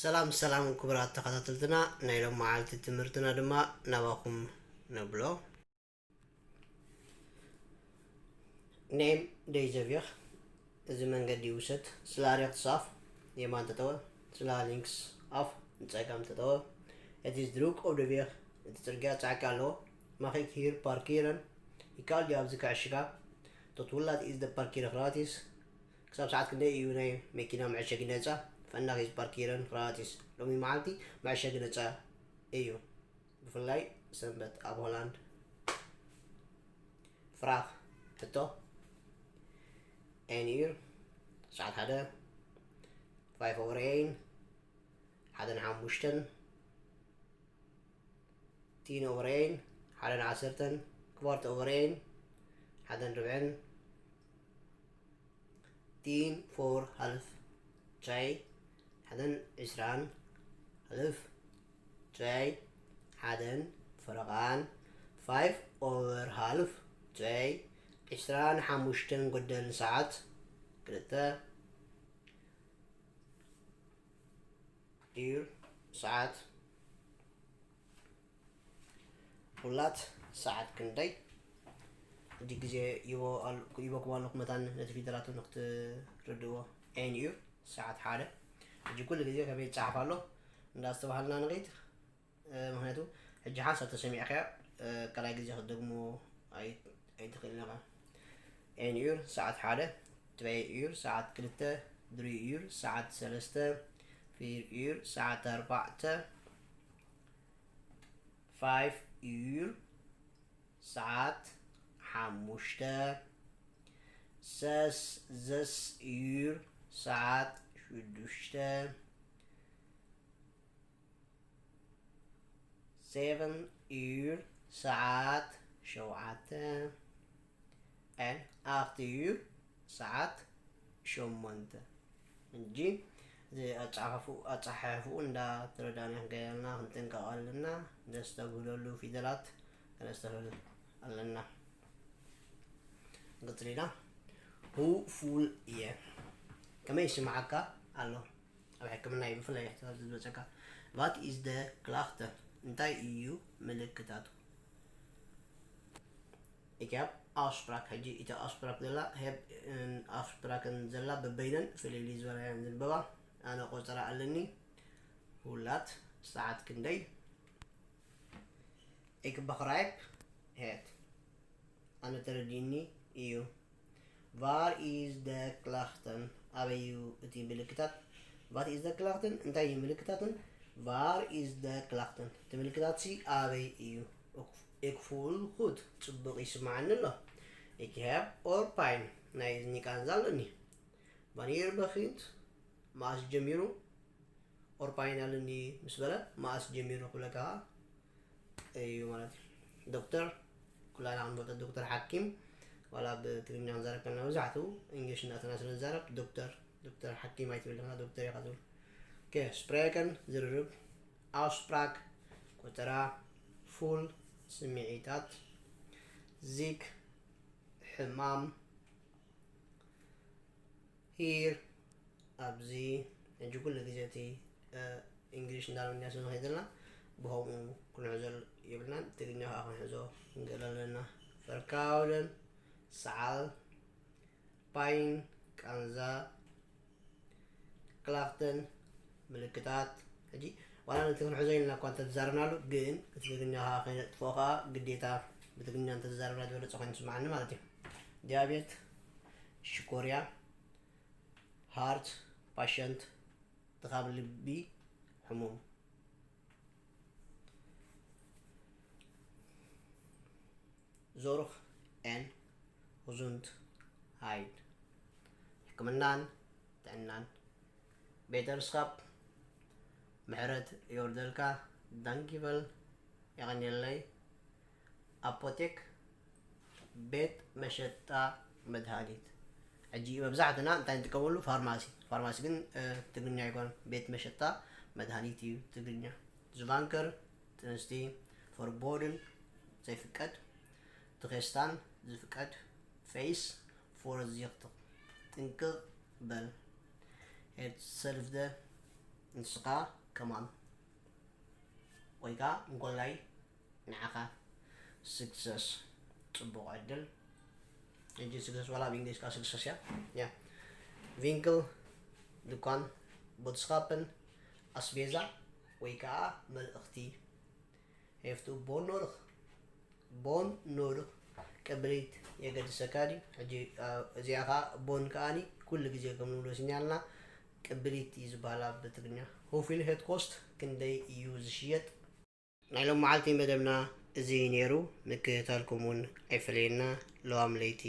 ሰላም ሰላም ክቡራት ተኸታተልትና ናይ ሎም መዓልቲ ትምህርትና ድማ ናባኹም ነብሎ። ኔም ደይዘብየኽ እዚ መንገዲ ይውሰድ። ስላ ሬክትስ ኣፍ የማን ተጠወ፣ ስላ ሊንክስ ኣፍ ንጸጋም ተጠወ። እቲ ዝድሩቅ ኦብደብየኽ እቲ ጽርግያ ጻዕቂ ኣለዎ። ማኺክ ሂር ፓርኪረን ይከኣል ድዩ ኣብዚ ክዕሽጋ? ቶትውላት ኢዝ ደ ፓርኪረ ኽራቲስ። ክሳብ ሰዓት ክንደይ እዩ ናይ መኪና መዐሸጊ ነጻ? ፈናኺ ኢዝ ፓርኪረን ኽራቲስ። ሎሚ መዓልቲ መዐሸጊ ነጻ እዩ። ብፍላይ ሰንበት ኣብ ሆላንድ። ፍራኽ ሕቶ ኤን ዩር ሰዓት ሓደ ፋይፍ ኦቨር ኤን ሓደን ሓሙሽተን ቲን ኦቨር ኤን ሓደን ዓሰርተን ክዋርት ኦቨር ኤን ሓደን ርብዕን ቲን ፎር ሃልፍ ቻይ ሓደን ዕስራን ሃልፍ ቻይ ሓደን ፈረቓን ፋይፍ ኦቨር ሃልፍ ቻይ ዕስራን ሓሙሽተን ጎደል ሰዓት ክልተ ዩር ሰዓት ሁላት ሰዓት ክንደይ? ሕጂ ግዜ ይቦ ኣል- ይቦኩም ኣለኹ መታን ነቲ ፊደላቱ ንክትርድእዎ። ኤን ዩር ሰዓት ሓደ። ሕጂ ኩሉ ግዜ ከመይ ይጸሓፍ ኣሎ እንዳስተባሃልና ንኸይድ። እ፣ ምክንያቱ ሕጂ ሓንሳብ ተሰሚዕካዮ፣ እ፣ ካልኣይ ግዜ ክትደግሞ ኣይ- ኣይትኽእልን ኢኻ። ኤን ዩር ሰዓት ሓደ፣ ትበይ ዩር ሰዓት ክልተ፣ ድሪ ዩር ሰዓት ሰለስተ፣ ፊር ዩር ሰዓት ኣርባዕተ፣ ፋይፍ ዩር ሰዓት ሓሙሽተ፣ ሰስ ዘስ ዩር ሰዓት ሽዱሽተ፣ ሴቨን ዩር ሰዓት ሸውዓተ፣ ኤን ኣኽት ዩር ሰዓት ሸሞንተ። ሕጂ እዚ ኣጻሓፉ- ኣጻሓሕፉኡ እንዳተረዳእና ክንከይድ ኣለና፣ ክንጥንቀቕ ኣለና። ነስተብህለሉ ፊደላት ከነስተብህል ኣለና። ንቅጽል ኢና። ሁ ፉል እየ። ከመይ ይስምዓካ ኣሎ? ኣብ ሕክምና እዩ ብፍላይ ሕቶታት ዝመጸካ። ቫት ኢዝ ደ ክላኽተን? እንታይ እዩ ምልክታቱ? ኢኪ ኣብ ኣውስፕራክ፣ ሕጂ እቲ ኣውስፕራክ ዘላ ሄብ ኣውስፕራክን ዘላ በበይነን ፍልይ ዝበላ እየን ዝንበባ። ኣነ ቆጸራ ኣለኒ። ሁላት ሰዓት ክንደይ? ኢኪ በኽራይፕ ሄት ኣነ ተረዲእኒ እዩ። ቫር ኢዝ ደ ክላኽተን? ኣበይ እዩ እቲ ምልክታት? ቫት ኢዝ ደ ክላኽተን? እንታይ እዩ ምልክታትን? ቫር ኢዝ ደ ክላኽተን? እቲ ምልክታት ሲ ኣበይ እዩ? ኤክፉል ኩት ጽቡቕ ይስምዓኒ ኣሎ። ኢኪ ሄብ ኦር ፓይን ናይ እዝኒ ቃንዛ ኣለኒ። ቫኒር በኺንት መኣስ ጀሚሩ ኦር ፓይን ኣለኒ ምስ በለ መኣስ ጀሚሩ ክብለካ እዩ ማለት እዩ። ዶክተር ኩላና ክንፈልጦ ዶክተር ሓኪም ዋላ ብትግርኛ ክንዛረብ ከለና መብዛሕትኡ እንግሊሽ እናተና ስለ ንዛረብ ዶክተር ዶክተር ሓኪም ኣይትብል ኢኻ ዶክተር ኢኻ ትብል። ኦኬ ስፕሬከን ዝርርብ ኣውስፕራክ ቆጠራ ፉል ስምዒታት ዚክ ሕማም ሂር ኣብዚ ሕጂ ኩሉ ግዜ እቲ እንግሊሽ እንዳበልና ስለ ንኸይድ ዘለና ብኸምኡ ክንሕዞ የብልናን። ትግርኛ ከዓ ክንሕዞ ንክእል ኣለና። ፈርካውደን ሰዓል ፓይን ቃንዛ ክላፍተን ምልክታት። ሕጂ ዋላ ነቲ ክንሕዞ ኢልና እኳ እንተተዛረብናሉ ግን እቲ ትግርኛ ከዓ ከይነጥፍኦ ከዓ ግዴታ ብትግርኛ እንተተዛረብና ዝበለፀ ኮይኑ ይስምዓኒ ማለት እዩ። ዲያቤት፣ ሽኮርያ፣ ሃርት ፓሸንት፣ ድኻም ልቢ፣ ሕሙም። ዞርኽ ኤን ኹዙንት ሃይድ ሕክምናን ጥዕናን ቤተርስኻፕ ምሕረት የወርደልካ ዳንኪቨል የቐንየለይ ኣፖቴክ ቤት መሸጣ መድሃኒት። ሕጂ መብዛሕትና እንታይ ንጥቀመሉ ፋርማሲ ፋርማሲ ግን ትግርኛ ኣይኮነን ቤት መሸጣ መድሃኒት እዩ ትግርኛ። ዝቫንከር ጥንስቲ ፎርቦድን ዘይፍቀድ ትኸስታን ዝፍቀድ ፌስ ፎረዚኽት ጥንቅቕ በል ሄድ ሰልፍደ ንስኻ ከማን ወይ ከዓ እንኮላይ ንዓኻ success፣ ፅቡቕ ዕድል። ሕጂ success ዋላ ኣብ እንግሊዝ ከዓ success እያ። ያ፣ ቪንክል፣ ድኳን፣ ቦትስካፕን፣ ኣስቤዛ ወይ ከዓ መልእኽቲ፣ ሄፍቱ ቦኖርኽ፣ ቦኖርኽ ቅብሊት የገድሰካ ድዩ? ሕጂ እዚኣ ከዓ ቦን ከዓኒ ኩሉ ግዜ ከም ንብሎ ሲኛልና ቅብሊት እዩ ዝበሃል ኣብ ትግርኛ። ሆፊል ሄት ኮስት ክንደይ እዩ ዝሽየጥ? ናይ ሎም መዓልቲ መደብና እዚ እዩ ነይሩ። ምክትታልኩም እውን ኣይፈለየና። ለዋም ለይቲ